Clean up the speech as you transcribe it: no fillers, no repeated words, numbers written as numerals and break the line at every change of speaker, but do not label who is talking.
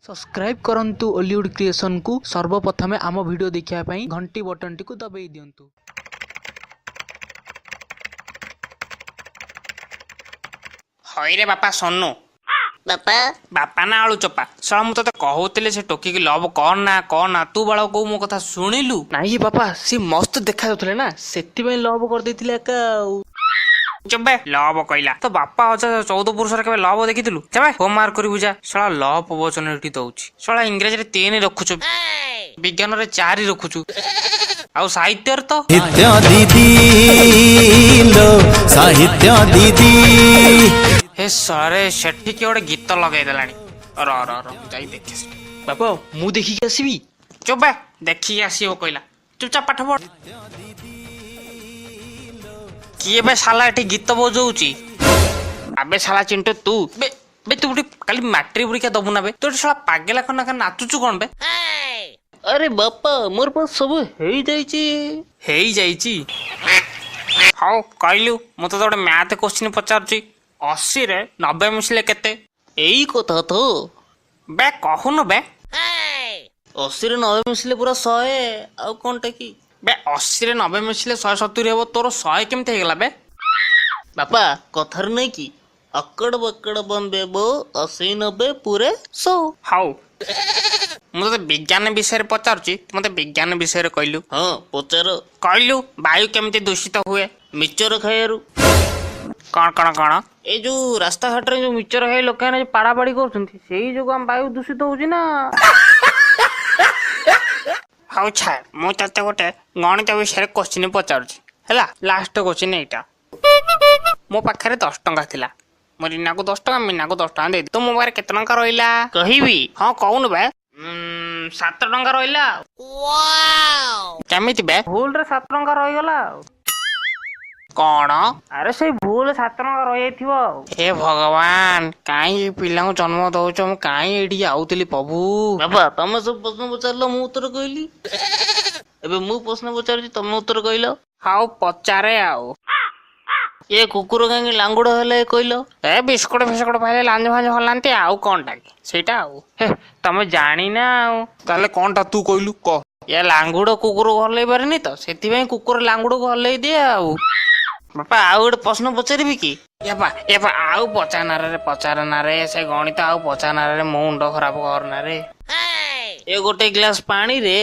Subscribe କରନ୍ତୁ ଓଲିଉଡ଼ କ୍ରିଏସନ୍କୁ। ସର୍ବପ୍ରଥମେ ଆମ ଭିଡ଼ିଓ ଦେଖିବା ପାଇଁ ଘଣ୍ଟି ବଟନଟିକୁ ଦବାଇ ଦିଅନ୍ତୁ।
ହଇରେ ବାପା ସନୁ।
ବାପା।
ବାପା ନା ଆଳୁ ଚୋପା ଶଳା, ମୁଁ ତତେ କହୁଥିଲି ସେ ଟୋକିକି ଲଭ୍ କର ନା କର ନା, ତୁ ବାଳ କୋଉ ମୋ କଥା ଶୁଣିଲୁ?
ନାଇଁ ବାପା, ସିଏ ମସ୍ତ ଦେଖା ଯାଉଥିଲେ ନା, ସେଥିପାଇଁ ଲଭ୍ କରିଦେଇଥିଲେ ଏକା ଆଉ।
ଚବେ, ଲଭ୍ କହିଲା ତ ବାପା ଅଜା 14 ପୁରୁଷରେ କେବେ ଲଭ୍ ଦେଖିଥିଲୁ? ଯାବେ ହୋମୱାର୍କ କରିବୁ ଯା। ଶଳା ଲଭ୍ ପ୍ରବଚନ ଏଠି ଦଉଛି। ଶଳା ଇଂରାଜୀରେ 3 ରଖୁଛୁ, ବିଜ୍ଞାନରେ 4 ରଖୁଛୁ, ଆଉ ସାହିତ୍ୟରେ ତ
ସାହିତ୍ୟ ଦିଦି ଲୋ, ସାହିତ୍ୟ ଦିଦି।
ହେ ଶଳାରେ, ସେଠି କିଏ ଗୋଟେ ଗୀତ ଲଗେଇ ଦେଲାଣି। ର ର ର, ମୁଁ ଯାଇ ଦେଖେ ସେଠି।
ବାପା, ମୁଁ ଦେଖିକି ଆସିବି।
ଚୁପେ, ଦେଖିକି ଆସିବ କହିଲା, ଚୁପଚାପ ପାଠ ପଢ। କିଏ ବେ ଶାଲା ଏଠି ଗୀତ ବଜଉଛି? ଆବେ ଶାଲା ଚିଣ୍ଟୁ, ତୁ ବେ ବେ, ତୁ ଗୋଟେ କାଲି ମାଟ୍ରିକ ପରୀକ୍ଷା ଦବୁ ନା ବେ? ତୁ ଏଠି ଶଳା ପାଗେଲା ଖନା ଖାନା ନାଚୁଛୁ କଣ ବେ?
ଆରେ ବାପା, ମୋର ପା ସବୁ ହେଇଯାଇଛି।
ହେଇଯାଇଛି? ହଉ କହିଲୁ, ମୁଁ ତତେ ଗୋଟେ ମ୍ୟାଥ କୋଶ୍ଚିନ୍ ପଚାରୁଛି, 80ରେ 90 ମିଶିଲେ କେତେ?
ଏଇ କଥା ତ।
ବେ କହୁନୁ ବେ।
80ରେ 90 ମିଶିଲେ ପୁରା 100, ଆଉ କଣଟା କି?
ବେ 80ରେ 90 ମିଶିଲେ 170 ହେବ, ତୋର 100 କେମିତି ହେଇଗଲା ବେ?
ବାପା, କଥାରେ ନାଇଁ କି, ଅକଡ଼ ବକଡ଼ ବମ୍ବେ ବୋ, 80 90 ପୁରେ 100।
ହଉ, ମୁଁ ତତେ ବିଜ୍ଞାନ ବିଷୟରେ ପଚାରୁଛି, ତୁ ମତେ ବିଜ୍ଞାନ ବିଷୟରେ କହିଲୁ।
ହଁ, ପଚାର।
କହିଲୁ, ବାୟୁ କେମିତି ଦୂଷିତ ହୁଏ?
ମିଚର ଖାଇବାରୁ।
କଣ କଣ କଣ?
ଏଇ ଯୋଉ ରାସ୍ତାଘାଟରେ ଯୋଉ ମିଚର ଖାଇ ଲୋକମାନେ ଯୋଉ ପାଡ଼ାପାଡ଼ି କରୁଛନ୍ତି, ସେଇ ଯୋଗୁ ଆମ ବାୟୁ ଦୂଷିତ ହଉଛି ନା।
ହଉ ଛାଡ଼, ମୁଁ ତତେ ଗୋଟେ ଗଣିତ ବିଷୟରେ କୋଶ୍ଚିନ୍ ପଚାରୁଛି, ହେଲା? ଲାଷ୍ଟ କୋଶ୍ଚିନ୍ ଏଇଟା। ମୋ ପାଖରେ 10 ଟଙ୍କା ଥିଲା, ମୁଁ ରୀନାକୁ 10 ଟଙ୍କା, ମୀନାକୁ 10 ଟଙ୍କା ଦେଇଦି, ତ ମୋ ପାଖରେ କେତେ ଟଙ୍କା ରହିଲା?
କହିବି?
ହଁ, କହୁନୁ ବେ। 7 ଟଙ୍କା ରହିଲା ଆଉ। କେମିତି ବେ?
ଭୁଲରେ 7 ଟଙ୍କା ରହିଗଲା ଆଉ।
କଣ?
ଆରେ ସେଇ ଭୁଲରେ 7 ଟଙ୍କା ରହିଯାଇଥିବ ଆଉ।
ହେ ଭଗବାନ, କାହିଁ ଏ ପିଲାଙ୍କୁ ଜନ୍ମ ଦଉଛ? ମୁଁ କାହିଁ ଏଇଠିକି ଆଉଥିଲି ପ୍ରଭୁ।
ବାପା, ତମେ ସବୁ ପ୍ରଶ୍ନ ପଚାରିଲ, ମୁଁ ଉତ୍ତର କହିଲି। ଏବେ ମୁଁ ପ୍ରଶ୍ନ ପଚାରୁଛି, ତମେ ଉତ୍ତର କହିଲ।
ହଉ ପଚାରେ ଆଉ।
ଏ କୁକୁର କାହିଁକି ଲାଙ୍ଗୁଡ ହେଲେ କହିଲ?
ଏ ବିସ୍କୁଟ ଫିସ୍କୁଟ ପାଇଲେ ଲାଞ୍ଜ ଫାଞ୍ଜ ହଲାନ୍ତି, ଆଉ କଣଟା କି ସେଇଟା ଆଉ। ହେ, ତମେ ଜାଣିନା ଆଉ।
ତାହେଲେ କଣଟା ତୁ କହିଲୁ, କହ।
ଏ ଲାଙ୍ଗୁଡ କୁକୁରକୁ ହଲେଇ ପାରେନି ତ, ସେଥିପାଇଁ କୁକୁର ଲାଙ୍ଗୁଡକୁ ହଲେଇ ଦିଏ ଆଉ।
ବାପା, ଆଉ ଗୋଟେ ପ୍ରଶ୍ନ ପଚାରିବି କି?
ଏପା ଏପା, ଆଉ ପଚାରନାରେ, ପଚାରନାରେ, ସେ ଗଣିତ ଆଉ ପଚାରନାରେ, ମୋ ମୁଣ୍ଡ ଖରାପ କରନାରେ।
ଏ ଗୋଟେ ଗ୍ଲାସ ପାଣିରେ